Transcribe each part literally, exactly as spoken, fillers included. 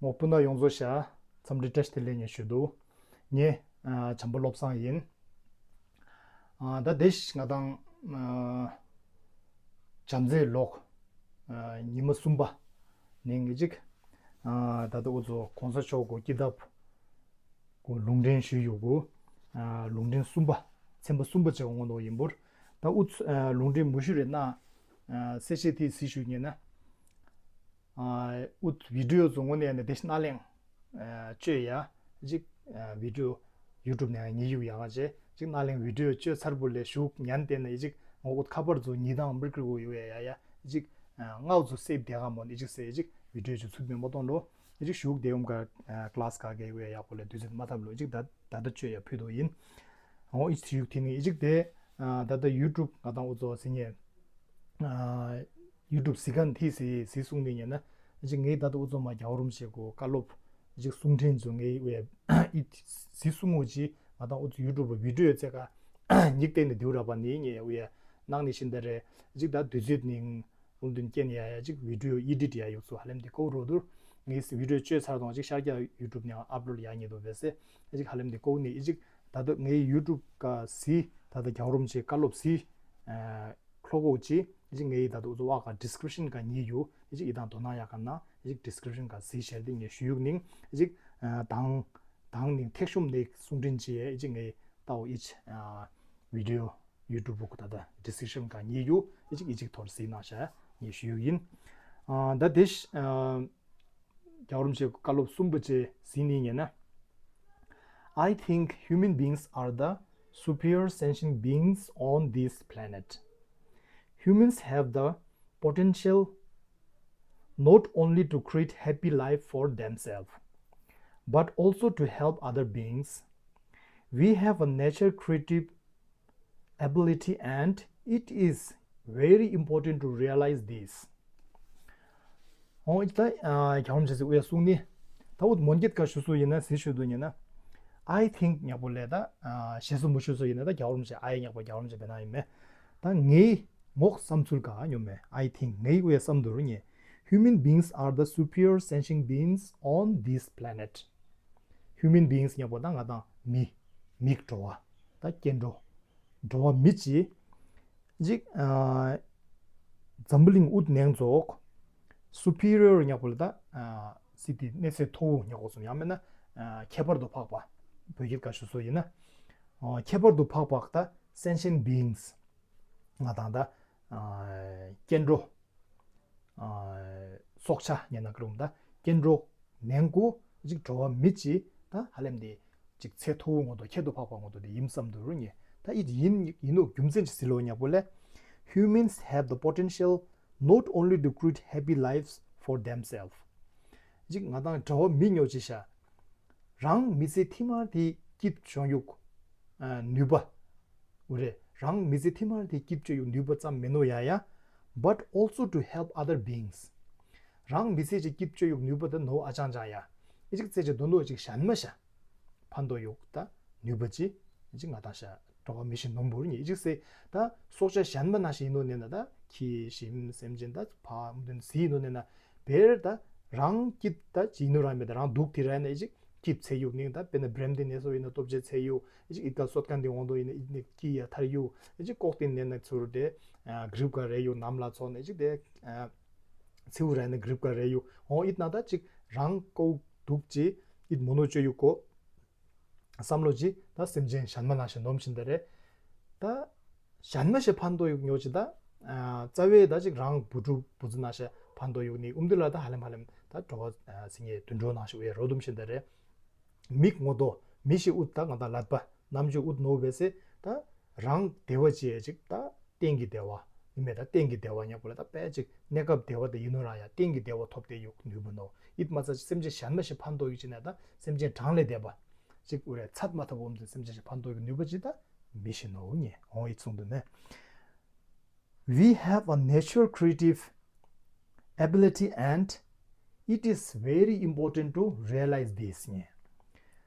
མོ་སྤུན་ཟླ་ཡོངས་རྫོགས་ཤ་འཚམས་འདྲི་བཀྲ་ཤིས་བདེ་ལེགས་ངས་ཞུ་འདུག་ངས་ཨ་བྱམས་པ་བློ་བཟང་ཡིན། ཨ་ད་དེ་ཞིག་ང་དང་ཨ་བྱམས་བརྩེའི་ལོག་ཨ་ཉི་མ་གསུམ་པ་ནས་ངེད་ཅིག་ཨ་ད་ལྟ་འུ་ཚོ་གོང་ས་མཆོག་གི་སྐུ་ཚབ་གི་ལུང་འདྲེན་ཞུས་ཡོད་གི། ཨ་ལུང་འདྲེན་གསུམ་པ། ཚན་པ་གསུམ་པ་བྱས་པ་དངོས་གནས་ཡིན་པར། ད་འུ་ཚོ་ཨ་ལུང་འདྲེན་མུ་བཞི་རེ་གནང་། ཨ་གསལ་བཤད་དེ་གཟིགས་ཞུ་ཉན་ན། ཨ་འུ་ཚོ་བི་ཌི་ཡོ་ཚོ་དངོས་གནས་ཡིན་ན་དེ་ནས་ལེན་ཨ་བཅོས་ཡ་ཅིག་ཨ་བི་ཌི་ཡོ་ཡུ་ཊུབ་ནས་ཉེ་ཡུག་ཡག་ག་བྱས་ཅིག་ནས་ལེན་བི་ཌི་ཡོ་བཅོས་ཚར་བུ་ལས་ཞུགས་ཉན་བལྟས་ན་ཡི་ཅིག་ངོ་གོ་ཁ་པར་ཚོ་ཉིས་དང་མིར་ཀི་རུ་ཡོད་ཡ་ཡ་ཅིག་ཨ་ལྔ་བོ་ཚོ་སེབ་བསྡད་ག་མོ་ནི་ཅིག་སེ་ཅིག་བི་ཌི་ཡོ་ཅིག་ཚུད་མེད་མ་གཏོང་ལོ། ཨེ་ཅིག་ཞུགས་དེ་འོམ་ག་ཨ་ཀླ་སི་ག་གེ་ཝེ་ཡག་པོ་ལས་དུས་ཚོད་མ་ཐབས་ལོ་ཅིག་ད་ད་ལྟ་བཅོས་ཡ་ཕུད་དོ་ཡིན། འོ་ཨི་ཅིག་ཞུགས་དེ་ནི་ཨེ་ཅིག་དེ་ཨ་ད་ལྟ་ཡུ་ཊུབ་ང་དང་འུ་ཚོ་ཟིན་ཉེ་ཨ་ཡུ་ཊུབ་གཟིགས་མཁན་དེ་སི་སི་གསུང་ནི་ཉན་ན་ཨེ་ཅིག་ངས་ད་ལྟ་འུ་ཚོ་མ་རྒྱལ་བ་རིན་པོ་ཆེ་གི་བཀའ་སློབ་ཨེ་ཅིག་གསུང་འཕྲིན་ཚོ་ངས་ཝེ་ཨི་སི་གསུང་ངོ་ཅི་ང་དང་འུ་ཚོ་ཡུ་ཊུབ་བི་ཌི་ཡོ་ཚེ་ག་ཉིག་བལྟས་ནི་དེའུ་ར་པ་ནི་ཉེ་ཝེ་གནང་ནི་ཤིན་ད་རེ་ཨེ་ཅིག་ད་དུས་ཚོད་ནི། ལུང་འདྲེན་རྐྱེན་ཡ་ཡ་ཅིག་བི་ཌི་ཡོ་ཨེ་ཌིཊ་ཡ་ཡོད་ཚུལ་ཧ་ལམ་འདི་ཀོ་རོ་དུར། ངས་བི་ཌི་ཡོ་བཅོས་ཚར་དང་ཅིག་ཤར་རྒྱག་ཡུ་ཊུབ་ནས་ཨབ་ལོཌ་ཡ་ཉེ་དོ་བས་སེ། ཨེ་ཅིག་ཧ་ལམ་འདི་ཀོ་ནི་ཨེ་ཅིག་ད་ལྟ་ངའི་ཡུ་ཊུབ་ཀ་སི་ད་ལྟ་རྒྱལ་བ་རིན་པོ་ཆེ་བཀའ་སློབ་སི་ཁློ་ཀོ་ཅི་ཨེ་ཅིག་ངའི་ད་ལྟ་འུ་ཚོ་བ་ཀ་ཌི་སི་ཀི་རིབ་ཤན་ཀ་ཉེ་ཡུ་ཨེ་ཅིག་ཡི་དང་དོ་སྣང་ཡ་ཀ་ན་ཨེ་ཅིག་ཌི་སི་ཀི་རིབ་ཤན་ཀ་སི་ཤེར་འདི་ངས་ཞུ་ཡུག་ནིང་ཨེ་ཅིག་དང་དང་ནིང་ཐེག་ཤོམ་ནས་གསུང་འཕྲིན་ཅི་ཨེ་ཅིག་ངའི་ཏའོ་ཨི་ཅི་བི་ཌི་ཡོ། ཡུ་ཊུབ་བུ་ཀུ་ད་ལྟ་ཌི་སི་ཀི་རིབ་ཤན་ཀ་ཉེ་ཡུ་ཨི་ཅིག་ཨི་ཅིག་ཐོར་སི་ནང་ཤ་ཉེ་ཞུ་ཡུ་ཡིན། ཨ་ད་དེ་ཤ་རྒྱལ་བ་རིན་པོ་ཆེ་བཀའ་སློབ་གསུམ་པོ་ཅེ་སི་ནི་ཉེ་ན། I think human beings are the superior sentient beings on this planet. Humans have the potential not only to create happy life for themselves, but also to help other beings. We have a nature creative ability and it is very important to realize this. ཨོ་ད་རྒྱལ་བ་རིན་པོ་ཆེ་ཟེར་དབུ་ཡ་གསུང་ནི། ད་འུ་མོན་གྱི་ཀ་ཞུ་སུ་ཡིན་ན་ཟི་ཞུ་དུ་ཡིན་ན། I think ཉག་པོ་ལས་ད་ཞེ་སུ་མུ་ཞུ་སུ་ཡིན་ན་ད་རྒྱལ་བ་རིན་པོ་ཆེ་ཨའི་ཉག་པོ་རྒྱལ་བ་རིན་པོ་ཆེ་བེ་ན་ཡིན་མེ། ད་ངའི་མོག་བསམ་ཚུལ་ག་ཉོ་མེ། I think ངའི་དབུ་ཡ་བསམ་དུ་རུ་ཉེ། Human beings are the superior sentient beings on this planet. Human beings ཉག་པོ་ད་ང་དང་མི་མིག་འགྲོ་བ་ད་སྐྱེ་འགྲོ། འགྲོ་བ་མི་ཅི། ཅིག་འཛམ་བུ་གླིང་ཨུད་ནང་ཚོགས་སུ་པི་རི་ཡར་ཉག་པོ་ལ་ད་སི་ཏི་གནས་ཚད་མཐོ་བོ་ཉག་པོ་སོང་ཡང་མིན་ན་ཁྱད་པར་དུ་འཕགས་པ་བོད་སྐད་ཀ་ཞུ་སོ་ཡིན་ན་ཁྱད་པར་དུ་འཕགས་པ་ད་sentient beings ང་དང་ད་སྐྱེ་འགྲོ། སྲོག་ཆགས་ཉེ་ན་ཀ་རུམ་ད་སྐྱེ་འགྲོ་ནན་ཀུ་ཅིག་འགྲོ་བ་མི་ཅི་ད་ཧ་ལམ་དེ་ཅིག་ཚེ་མཐོ་བོ་ངོ་དོ་ཁྱད་དུ་འཕགས་པ་ངོ་དོ་དེ་ཡིན་བསམ་དུ་རུ་ཉེ་ད་ཨིད་ཡིན་ཡིན་ནོ་རྒྱུ་མཚན་ཅི་སི་ལོ་ཉག་པོ་ལས། Humans have the potential not only to create happy lives for themselves. ཅིག་ང་དང་འགྲོ་བ་མི་ཉོ་ཅི་ཤ་རང་མི་ཚེ་ཐི་མ་དེ་སྐྱིད་བྱུང་ཡུག་ནུས་པ། འུ་རེ་རང་མི་ཚེ་ཐི་མ་དེ་སྐྱིད་བྱུང་ཡུག་ནུས་པ་ཙམ་མེད་ནོ་ཡ་ཡ། But also to help other beings. རང་མི་ཚེ་ཅིག་སྐྱིད་བྱུང་ཡུག་ནུས་པ་དེ་ནོ་ཨ་ཅང་ཅང་ཡ། ཨི་ཅིག་ཚེ་ཅིག་དོན་དོ་ཅིག་ཞན་མ་ཤ། ཕན་ཐོགས་ཡོད་ད་ནུས་པ་ཅི། ཨི་ཅིག་ང་དང་ཤ་གྲོགས་མི་ཤི་ནོམ་བུར་ཉི་ཨི་ཅིག་སེ་ད་སྲོག་ཆགས་ཞན་མ་ན་ཤི་ཡིན་ནོ་ནས་ན་ད་ཁྱི་ཞིམ་སེམས་ཅན་ད་ཕ་མདུན་སི་ཡིན་ནོ་ནས་ན་བེར་ད་རང་སྐྱིད་ད་ཅི་ཡིན་ནོ་རང་མེད་ད་རང་སྡུག་དེ་ར་ནས་ཨི་ཅིག་སྐྱིད་ཚེ་ཡུག་ནིང་ད་དཔེར་ན་བྲེམ་དེ་ནས་སོ་ཡིན་ན་སྟོབས་ཆེ་ཚེ་ཡུག་ཨི་ཅིག་ཨི་ཀ་སོད་མཁན་དེ་འོང་དོ་ཡིན་ན་ཨི་ནི་ཀི་ཡ་ཐར་ཡུག་ཨི་ཅིག་ལྐོག་དེ་ནས་ན་ཚུར་དེ་གྲིབ་ཀ་རེ་ཡུག་ནམ་ལ་ཚོ་ནས་ཨི་ཅིག་དེ་ཚེའུ་ར་ནས་གྲིབ་ཀ་རེ་ཡུག་འོང་ཨིད་ན་ད་ཅིག་རང་ལྐོག་སྡུག་ཅི་ཨིད་མོ་ནོ་ཅོ་ཡུག་གོ་བསམ་བློ་ཅི་ད་སེམས་ཅན་གཞན་མ་ནང་བཞིན་ནོམ་བཞིན་ད་རེད། ད་གཞན་མ་ཞེ་ཕན་ཐོགས་ཡོད་ཉོ་ཅི་ད་རྩ་བའི་ད་ཅིག་རང་བུ་ཕྲུག་བུ་ཚུ་ནང་ཞེ་ཕན་ཐོགས་ཡོད་ནི་ཨུམ་དུ་ལ་ད་ཧ་ལམ་ཧ་ལམ་ད་གྲོགས་པ་སི་ངའི་དུད་འགྲོ་ནང་ཞེ་བའི་རོ་དུམ་བཞིན་ད་རེད། མིག་ངོ་དོ་མི་ཞེ་ཨུད་ད་ང་ད་ལད་པ་རྣམ་འགྱུར་ཨུད་ནོ་བས་སེ་ད་རང་བདེ་བ་ཅི་ཅིག་ད། གཏན་གྱི་བདེ་བ། ནི་མེད་ད་གཏན་གྱི་བདེ་བ་ཉག་པོ་ལ་ད་དཔེ་ཅིག་གནས་སྐབས་བདེ་བ་དེ་ཡིན་ནོ་རང་ཡང་གཏན་གྱི་བདེ་བ་ཐོབ་སྟེ་ཡོད་ནུས་པ་ནོ། ཡིད་མ་ཚ་སེམས་ཅན་གཞན་མ་ཞིག་ཕན་ཐོགས་ཡོད་ཅི་ན་ད་སེམས་ཅན་གྲངས་ལས་འདས་པ། ཅིག་འུ་རེ་ཚད་མ་ཐབས་འོམ་ཚེ་སེམས་ཅན་ཞིག་ཕན་ཐོགས་ཡོད་ནུས་པ་ཅི་ད་མི་ཤི་ནོ་ཉེ་འོང་ཡིད་གསུང་དུ་མེ། We have a natural creative ability and it is very important to realize this ཉེ།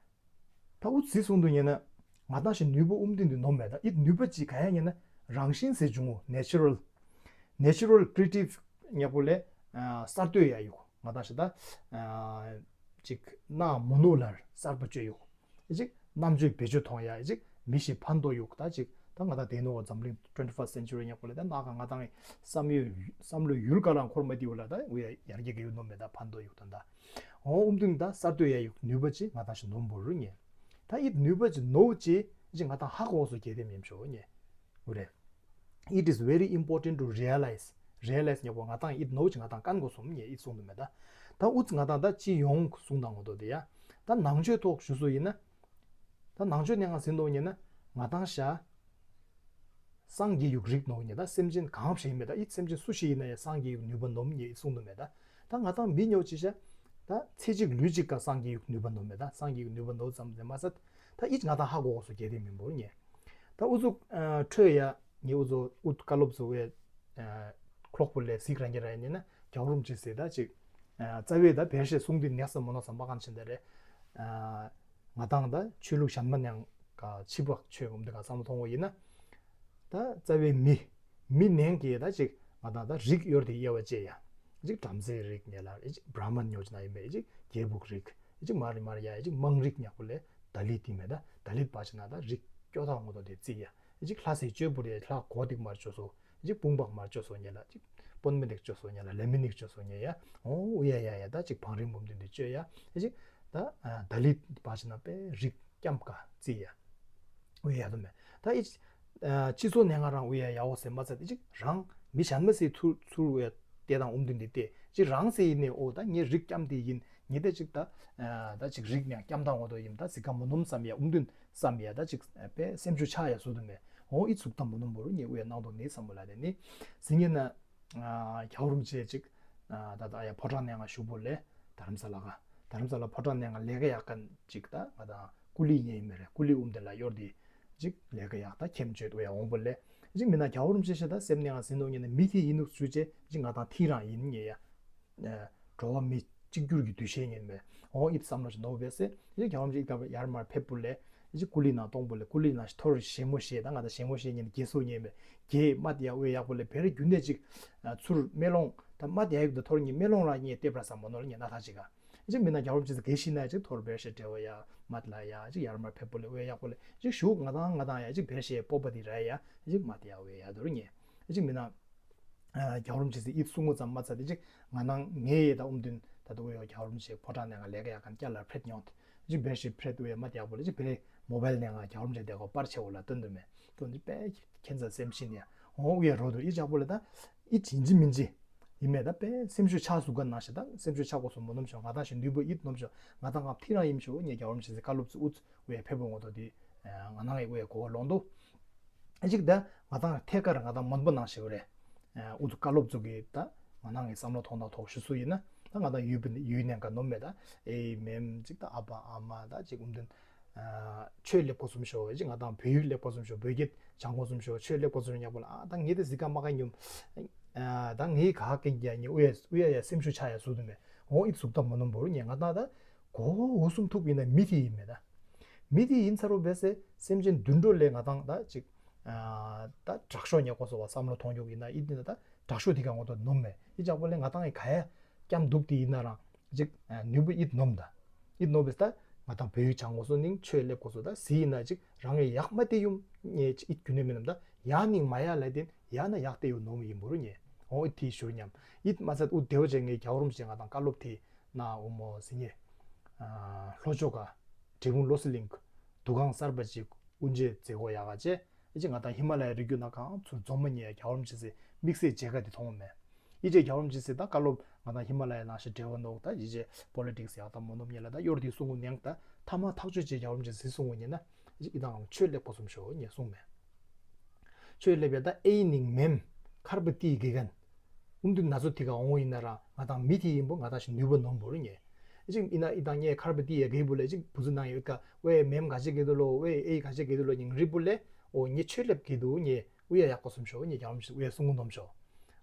ད་འུ་ཚིག་གསུང་དུ་ཉན་ན་ང་ཏང་ཞིག་ནུས་པ་ཨུམ་ཏིན་དུ་ནོམ་མེད་ད་ཨིད་ནུས་པ་ཅིག་ག་ཡ་ཉན་ན་རང་བཞིན་ཟེར་བྱུང་ངོ་natural natural creative ཉག་པོ་ལས་གསར་གཏོད་ཡ་ཡོད་ང་ཏང་ཞིག་ད་ ཅིག་ནག་མོ་ནུ་ལར་གསར་པ་བཅོས་ཡོད། ཅིག་རྣམ་དཔྱོད་བེད་སྤྱོད་གཏོང་ཡ་ཅིག་མི་ཞིག་ཕན་ཐོགས་ཡོད་ད་ཅིག་ད་ང་ད་དེ་ནོ་འཛམ་གླིང་twenty first century་ཉག་པོ་ལ་ད་ནག་ག་ང་དང་བསམ་ཡོད་བསམ་བློ་ཡུལ་ག་རང་འཁོར་མ་དེ་བ་ལ་ད་འུ་ཡ་ཡར་རྒྱས་ཀྱི་ཡུལ་ནོ་མེད་ད་ཕན་ཐོགས་ཡོད་ད་ད་འོ་ཨུམ་དུན་ད་གསར་གཏོད་ཡ་ཡོད་ནུས་པ་ཅིག་ང་དང་ཞིག་ནོ་འབོར་རུ་ཉེ་ད་ཨིད་ནུས་པ་ཅིག་ནོ་ཅིག་ཅིག་ང་དང་ཧ་གོ་སོ་གལ་ཏེ་མེམ་ཤོ་ཉེ་འུ་རེད། It is very important to realize realize ཉེ་བོ་ང་དང་ཨིད་ནོ་ཅིག་ང་དང་ཀན་གོ་སོམ་ཉེ་ཨིད་སོང་དུ་མེད་ད་ད་ཨུ་ང་དང་ད་ཅི་ཡོང་གསུང་དང་ངོ་དོ་དེ་ཡ་ད་ནང་ཆོས་ཐོག་ཞུ་སོ་ཡིན་ན། ད་ནང་ཆོས་ནས་ང་ཟིན་ཏོ་ཉེ་ན་ང་དང་ཤ། སངས་རྒྱས་ཡུག་རིག་ནོ་ཉེ་ད་སེམས་ཅན་གང་བྱེད་མེད་ད་ཨི་སེམས་ཅན་སུ་ཞིག་ཡིན་ན་ཡང་སངས་རྒྱས་ཡུག་ནུས་པ་ནོམ་ཉེ་ཨི་གསུང་དུ་མེད་ད། ད་ང་དང་མི་ཉོ་ཅི་ཤ། ད་ཚེ་གཅིག་ལུས་གཅིག་ག་སངས་རྒྱས་ཡུག་ནུས་པ་ནོམ་མེད་ད་སངས་རྒྱས་ཡུག་ནུས་པ་ནོ་ཙམ་ཟེ་མ་ཟད། ད་ཨི་ང་དང་ཧ་གོ་གོ་སོ་གལ་ཏེ་མིན་པོ་ཉེ། ད་ཨུ་ཚུགས་ཁྲོས་ཡ་ཉེ་ཨུ་ཚོ་ཨུ་ཀ་ལོབ་ཚོ་བས། ཁློག་པོ་ལས་གཟིགས་རང་གི་ར་ཉེ་ན་རྒྱལ་བ་རིན་པོ་ཆེ་ཟེ་ད་ཅིག་རྩ་བའི་ད་བེར་ཤེས་གསུང་དུས་ནེག་སམ་མོ་ནོ་སམ་པ་གང་ཕྱིན་ད་རེད། ང་དང་ད་ཆོས་ལུགས་གཞན་མ་ནང་ག་ཕྱི་པག་ཆོས་འོམ་དེ་ག་བསམ་བློ་གཏོང་བ་ཡིན་ན། ད་རྩ་བའི་མི། མི་ནང་གི་ད་ཅིག་ང་དང་ད་རིགས་གཡོར་དེ་དབྱེ་བ་བཅད་ཡ། ཅིག་བྲམ་ཟེའི་རིགས་ཉེ་ལ་ཅིག་བྲ་མན་ཉོ་ཅི་ན་ཡིན་པས་ཅིག་རྒྱལ་བུག་རིགས་ཅིག་མར་མར་ཡ་ཅིག་དམངས་རིགས་ཉག་པོ་ལས་ད་ལི་དེ་མེད་ད་ད་ལི་པ་ཅི་ན་ད་རིགས་སྐྱོ་ཐག་ངོ་ཐོག་དེ་བརྩི་ཡ། ཅིག་ལྷ་སའི་གཅོད་པོ་རེད་ལྷ་གོ་དེག་མར་གཅོད་སོ། ཅིག་དཔུང་པག་མར་གཅོད་སོ་ཉེ་ལ་ཅིག་དཔོན་མི་དེག་གཅོད་སོ་ཉེ་ལ་ལེ་མི་ནིག་གཅོད་སོ་ཉེ་ཡ། འོ་ཡ་ཡ་ཡ་ད་ཅིག་བང་རིམ་འབུམ་དུན་དེ་གཅོད་ཡ། ཅིག་ད་ད་ལི་པ་ཅི་ན་པའི་རིགས་སྐྱམ་ཀ་བརྩི་ཡ། འོ་ཡ་དུ་མེ་ད་ཨི་སྤྱི་ཚོགས་ནས་ང་རང་འོ་ཡ་ཡ་འོ་ཟེར་མ་ཚད་དེ་ཅིག་རང་མི་གཞན་མ་སེ་ཚུར་ཚུར་འོ་ཡ་དེ་དང་འབུམ་དུན་དེ་དེ་ཅིག་རང་སེ་ཡིན་ནས་འོ་ད་ངའི་རིགས་སྐྱམ་དེ་ཡིན་ཉེ་དེ་ཅིག་ད་ད་ཅིག་རིགས་ནས་སྐྱམ་དང་འོ་དོ་ཡིན་ད་ཟི་ཀ་མོ་ནོམ་བསམ་ཡ་འབུམ་དུན་བསམ་ཡ་ད་ཅིག་པའི་སེམས་ཤུགས་ཆག་ཡ་སུ་དུ་མེད། འོ་ཨི་ཚུགས་དང་མོ་ནོམ་བོ་རུ་ཉེ་འོ་ཡ་གནང་དོ་ནི་བསམ་བློ་ལ་དེ་ནི་ཟིན་ཉེ་ན། རྒྱལ་བ་རིན་པོ་ཆེ་ཅིག་ད་ལྟ་ཡ་ཕོ་བྲང་ནས་ང་བཞུགས་པོ་ལས་དྷ་རམ་ས་ལ་ག་དྷ་རམ་ས་ལ་ཕོ་བྲང་ནས་ང་ལས་ཀ་ཡག་ག་ཅིག་ད་ང་དང་ཀུ་ལི་ཉེ་ཡིན་མེ་རེད་ཀུ་ལི་འུམ་དེ་ལ་གཡོར་དེ་ཅིག་ལས་ཀ་ཡག་ད་ཁྱེམ་བཅོས་དུ་ཡ་འོང་པོ་ལས་ཅིག་མི་ན་རྒྱལ་བ་རིན་པོ་ཆེ་ཤ་ད་སེམས་ནས་ང་ཟིན་འདུག་ཉེ་ན་མི་དེ་ཡིན་འདུག་ཚུལ་ཅེ་ཅིག་ང་དང་ཐིག་རང་ཡིན་ཉེ་ཡ། འགྲོ་བ་མི་གཅིག་གྱུར་གྱི་འདུ་ཤེས་ངན་པས་འོང་ཨིབ་བསམ་བློ་ཞིག་འདོགས་པས་སེ་ཡི་རྒྱལ་བ་རིན་པོ་ཆེ་ཡར་མར་ཕེབས་པོ་ལས་ཡི་ཀུ་ལི་ནང་གཏོང་པོ་ལས་ཀུ་ལི་ནང་ཐོར་ཞེ་མོ་ཞེ་ད་ང་ད་ཞེ་མོ་ཞེ་ཉན་དགེ་སོ་ཉན་པས་དགེ་མ་དེ་ཡ་འོས་ཡག་པོ་ལས་བེ་རི་རྒྱུན་ནས་ཅིག་ཚུར་མེ་ལོང་ད་མ་དེ་ཡ་ཡུག་ད་ཐོར་ཉི་མེ་ལོང་ར་ཉེ་ལྟེབ་ར་ས་མོ་ནོར་ཉེ་ན་ཐ་ཅིག་ག་ཡི་མི་ན་རྒྱལ་བ་རིན་པོ་ཆེ་དགེ་ཤི་ན་ཅིག་ཐོར་བེ་ཤེ་བྲེ་བ་ཡ་མ་དེ་ལ་ཡ་ཅིག་ཡར་མར་ཕེབས་པོ་ལས་འོས་ཡག་པོ་ལས་ཅིག་ཞུག་ང་དང་ང་དང་ཡ་ཅིག་བེ་ཤེ་སྤོབས་པ་དེ་ར་ཡ་ཅིག་མ་དེ་ཡ་འོས་ཡག་དོར་ཉེ་ཡི་མི་ན། རྒྱལ་བ་རིན་པོ་ཆེ་ཟེར་ཨིབ་གསུང་ངོ་ཙམ་མ་ཚད་དེ་ཅིག་ང་ནང་ངའི་ཡེ་ད་ཨུམ་དུན་ད་དུ་ཡོ་རྒྱལ་བ་རིན་པོ་ཆེ་ཕོ་བྲང་ནས་ང་ལས་ཀ་ཡག་གན་སྐྱ་ལ་ཕྲད་མྱོང་དེ་ཅིག་བེར་ཞིག་ཕྲད་དུ་ཡོད་མ་དེ་ཡག་པོ་ལ་ཅིག་བེར་མོ་བལ་ནས་ང་རྒྱལ་བ་རིན་པོ་ཆེ་དེ་གོ་པར་ཆེ་བོ་ལ་སྟོན་དུ་མེད་དོན་དེ་པས་ཁྱེད་ཚ་སེམས་ཤིན་ཡ་འོང་ཨུ་ཡ་རོ་དུ་ཨི་ཅག་པོ་ལ་ད་ཨི་ཅིན་ཅི་མིན་ཅི་ཡིན་མེད་ད་པས་སེམས་ཤུགས་ཆག་སུ་ག་ནང་ཞེ་ད་སེམས་ཤུགས་ཆག་གོ་སུ་མོ་ནོམ་ཤོ་ང་ད་ཞིག་ནུས་པོ་ཨིད་ནོམ་ཤོ་ང་ད་ང་ཐི་རང་ཡིན་ཤོ་ངའི་རྒྱལ་བ་རིན་པོ་ཆེ་ཟེར་བཀའ་སློབ་ཚུ་ཨུ་ཚུ་ཨུ་ཡ་ཕེབས་པོ་ངོ་དོ་དེ་ང་ནང་ཨི་ཨུ་ཡ་གོ་བ་ལོང་དུ། ཨ་ཅིག་ད་ང་དང་ཐད་ཀར་ང་དང་མོན་པ་ནང་ཞིག་རེད། ཨུ་ཚུ་བཀའ་སློབ་ཚུ་གི་ད་ང་དང་གི་བསམ་བློ་ཐོག་ན་ཐོག་ཞུ་སུ་ཡིན་ན་ད་ང་དང་ཡུལ་བི་ཡུལ་ནས་ག་ནོམ་མེད་ད་ཨེ་མེམ་ཅིག་ད་ཨ་ཕ་ཨ་མ་ད་ཅིག་ཨུམ་དུན་ཆོས་སླེབས་གོ་སུམ་ཤོ་ཅིག་ང་དང་བོད་ཡིག་སླེབས་གོ་སུམ་ཤོ་བོད་སྐད་སྦྱང་གོ་སུམ་ཤོ་ཆོས་སླེབས་གོ་སུམ་ཉག་པོ་ལ་ཨ་ད་ངེད་ད་གཟིགས་ཀ་མ་ཀ་ཉོམ་ད་ངེད་ག་ཀན་གྱ་ཉེ་ཨུ་ཡ་ཨུ་ཡ་ཡ་སེམས་ཤུགས་ཆག་ཡ་སུ་དུ་མེད་འོ་ཨི་ཚུགས་ད་མོ་ནོམ་བོ་རུ་ཉེ་ང་དང་ད། གོ་འུ་སུམ་ཐུག་ཡིན་ན་མི་དེ་ཡིན་མེད་ད། མི་དེ་ཡིན་ཚ་རུ་བས་སེ་སེམས་ཅན་དུད་འགྲོ་ལས་ང་དང་ད་ཅིག་ད་དྲག་ཤོས་ཉེ་གོ་སོ་བ་བསམ་བློ་གཏོང་རྒྱུ་ཡིན་ན་ཨི་དེ་ན་ད་དྲག་ཤོས་དེ་ག་ངོ་ཐོག་ནོམ་མེད་ཨི་ཅག་པོ་ལས་ང་དང་ཨི་ག་ཡ་སྐྱམ་འདུག་དེ་ཡིན་ན་རང་ཅིག་ནུས་པ་ཨིད་ནོམ་ད། ཨིད་ནོམ་བས་ད་ང་དང་བོད་ཡིག་སྦྱང་གོ་སོ་ནིང་ཆོས་སླེབས་གོ་སོ་ད་ཟི་ཡིན་ན་ཅིག་རང་ཡི་ཡག་མ་དེ་ཡུམ་ཉེ་ཅིག་ཨིད་རྒྱུ་ནས་མི་ནམ་ད་ཡག་ནིང་མ་ཡག་ལ་དེ་ཡག་ན་ཡག་དེ་ཡུ་ནོམ་ཡིན་པོ་རུ་ཉེ་འོ་ཨི་དེ་ཞུ་ཉམ་ཨིད་མ་ཚད་ཨུ་དེ་བ་ཅེ་ངའི་རྒྱལ་བ་རིན་པོ་ཆེ་ང་དང་བཀའ་སློབ་དེ། ན་འོ་མོ་ཟི་ཉེ། ལྷོ་ཕྱོགས་ཀ་འབྲས་སྤུངས་བློ་གསལ་གླིང་གི་འདུ་ཁང་གསར་པ་ཅིག་དབུ་འབྱེད་མཛད་སྒོ་ཡག་ག་བཅས་ཨེ་ཅིག་ང་དང་ཧི་མ་ལ་ཡའི་རི་རྒྱུད་ན་གང་ཚུར་འཛོམས་མ་ཉེ་ཡ་རྒྱལ་བ་རིན་པོ་ཆེ་ཟེར་དམིགས་བསལ་མཇལ་ཁ་དེ་མཐོང་མེད། ཨི་ཅེ་རྒྱལ་བ་རིན་པོ་ཆེ་ཟེར་ད་བཀའ་སློབ་ང་དང་ཧི་མ་ལ་ཡའི་ནང་ཞིག་འབྲེལ་བ་འདུག་ད་ཡི་ཅེ་པོ་ལི་ཊིག་སི་ཡག་ད་མོ་ནོམ་ཉེ་ལ་ད་གཡོར་དེ་གསུང་ངུ་ཉང་ད་ཐ་མ་ཐག་ཆོད་ཅེ་རྒྱལ་བ་རིན་པོ་ཆེ་ཟེར་གསུང་ངུ་ཉེ་ན་ཨེ་ཅིག་ཨི་དང་ཆོས་སླེབས་གོ་སོམ་ཤོ་ཉེ་གསུང་མེད། ཆོས་སླེབས་ཡ་ད་ཨེ་ནིང་མེམ་ཁར་པ་ཏི་གི་གན། ཨུམ་དུ་ན་ཚོ་དེ་ག་འོང་ཡིན་ན་ར་ང་དང་མི་དེ་ཡིན་པོ་ང་དང་ཞིག་ནུས་པ་ནོམ་བོ་རུ་ཉེ། ཨེ་ཅིག་ཡིན་ན་ཨི་དང་ངས་ཁར་པ་དེ་ཡ་གེ་བུ་ལས་ཅིག་བུ་ཚུ་ནང་ཡོད་ཀ་ཝེ་མེམ་ག་ཅེ་གེ་དུ་ལོ་ཝེ་ཨེ་ག་ཅེ་གེ་དུ་ལོ་ཉིང་རི་བུ་ལས་འོ་ངས་ཆོས་སླེབས་གེ་དུ་ཉེ་ཝེ་ཡ་ཡག་པོ་སོམ་ཤོ་ཉེ་རྒྱལ་བ་རིན་པོ་ཆེ་ཝེ་གསུང་གུ་ནོམ་ཤོ།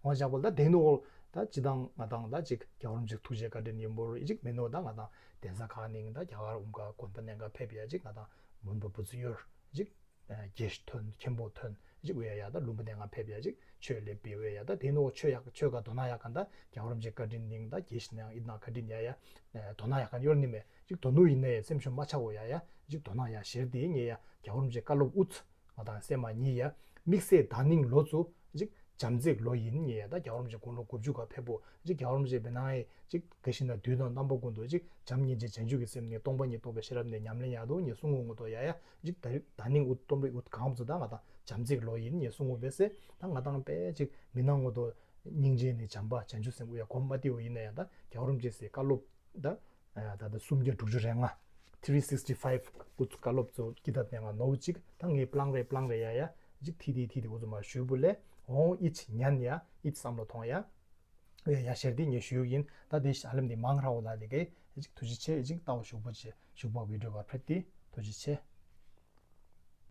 འོ་ཞག་པོ་ད་དེ་ནོ་ད་ཅི་དང་ང་དང་ད་ཅིག་རྒྱལ་བ་རིན་པོ་ཆེ་ཐུགས་རྗེ་བཀའ་དྲིན་ཡིན་པོ་རུ་ཨེ་ཅིག་མེ་ནོ་ད་ང་དང་གདན་ས་ཁག་ནིང་ད་རྒྱ་གར་ཨུམ་ཀ་དགོན་པ་ནང་ག་ཕེབས་ཡ་ཅིག་ང་དང་མོན་པ་བུ་ཚུ་ཡོད་ཅིག་རྒྱས་ཐོན་མཁན་པོ་ཐོན་ཅིག་འོ་ཡ་ཡ་ད་ལུམ་བི་ནི་ང་ཕེབས་ཡ་ཅིག་ཆོས་ལེབ་པི་འོ་ཡ་ད་དེ་ནོ་ཆོས་ཡག་ཆོས་ག་དོ་ན་ཡག་ག་ད་རྒྱལ་བ་རིན་པོ་ཆེ་བཀའ་དྲིན་ནིང་ད་རྒྱས་ནང་ཨིད་ན་བཀའ་དྲིན་ཡ་ཡ་དོ་ན་ཡག་ག་ཡོར་ནི་མེ་ཅིག་དོ་ནུ་ཡིན་ན་ཡ་སེམས་ཤུམ་མ་ཆག་འོ་ཡ་ཡ་ཅིག་དོ་ན་ཡ་ཞེར་དེ་ངེ་ཡ་རྒྱལ་བ་རིན་པོ་ཆེ་བཀའ་སློབ་ཨུ་ཚུ། ང་དང་སེ་མ་ཉི་ཡ། དམིགས་བསལ་ད་ནིང་ལོ་ཚུ་ཅིག་བྱམས་བརྩེའི་ལོ་ཡིན་ངེ་ཡ་ད་རྒྱལ་བ་རིན་པོ་ཆེ་དགུང་ལོ་དགུ་བཅུ་ག་ཕེབས་པོ་ཅིག་རྒྱལ་བ་རིན་པོ་ཆེ་བེ་ནང་ཡི་ཅིག་ག་ཤི་ན་དུས་དང་རྣམ་པ་ཀུན་ཏུ་ཅིག་བྱམས་སྙིང་རྗེ་བྱང་ཆུབ་ཀྱི་སེམས་ནི་སྟོང་པ་ཉིད་རྟོགས་པའི་ཤེས་རབ་ནི་ཉམས་ལེན་ཡ་དོ་ངེ་གསུང་ངོ་ངོ་དོ་ཡ་ཡ་ཅིག་ད་ད་ནིང་ཨུ་རྟོམ་རི་ཨུ་གང་བཙུ་ད་ང་དང་བྱམས་བརྩེའི་ལོ་ཡིན་ངེ་གསུང་ངོ་བེ་སེ་ད་ང་དང་པེ་ཅིག་མི་ནང་ངོ་དོ་སྙིང་རྗེ་ནི་བྱམས་པ་བྱང་ཆུབ་སེམས་ཨུ་ཡ་གོམ་མ་ཏི་འོ་ཡིན་ན་ཡ་ད་རྒྱལ་བ་རིན་པོ་ཆེ་སི་བཀའ་སློབ་ད། ད་ལྟ་སུམ་བརྒྱ་དྲུག་ཅུ་རེ་ལྔ། three sixty five ཀུ་ཚུ་བཀའ་སློབ་ཚོ་ཀི་ཏབ་ནས་ང་ནོར་བུ་གཅིག་ད་ངས་པླང་རེ་པླང་རེ་ཡ་ཡ་གཅིག་ཐི་ཐི་ཐི་ཐི་འུ་ཚོ་མ་ཞུ་བུ་ལས་འོང་ཨིད་ཉན་ཡ་ཨིད་བསམ་བློ་ཐོང་ཡ། ཡ་ཡ་ཞེར་དེ་ངས་ཞུ་ཡིན་ད་དེ་ཨ་ལམ་དེ་མང་ར་བོ་ལ་དེ་གས་གཅིག་ཐུགས་རྗེ་ཆེ་གཅིག་ལྟ་བ་ཞུགས་པོ་ཆེ་ཞུགས་པ་བི་ཌིའོ་བ་ཕྲད་དེ་ཐུགས་རྗེ་ཆེ།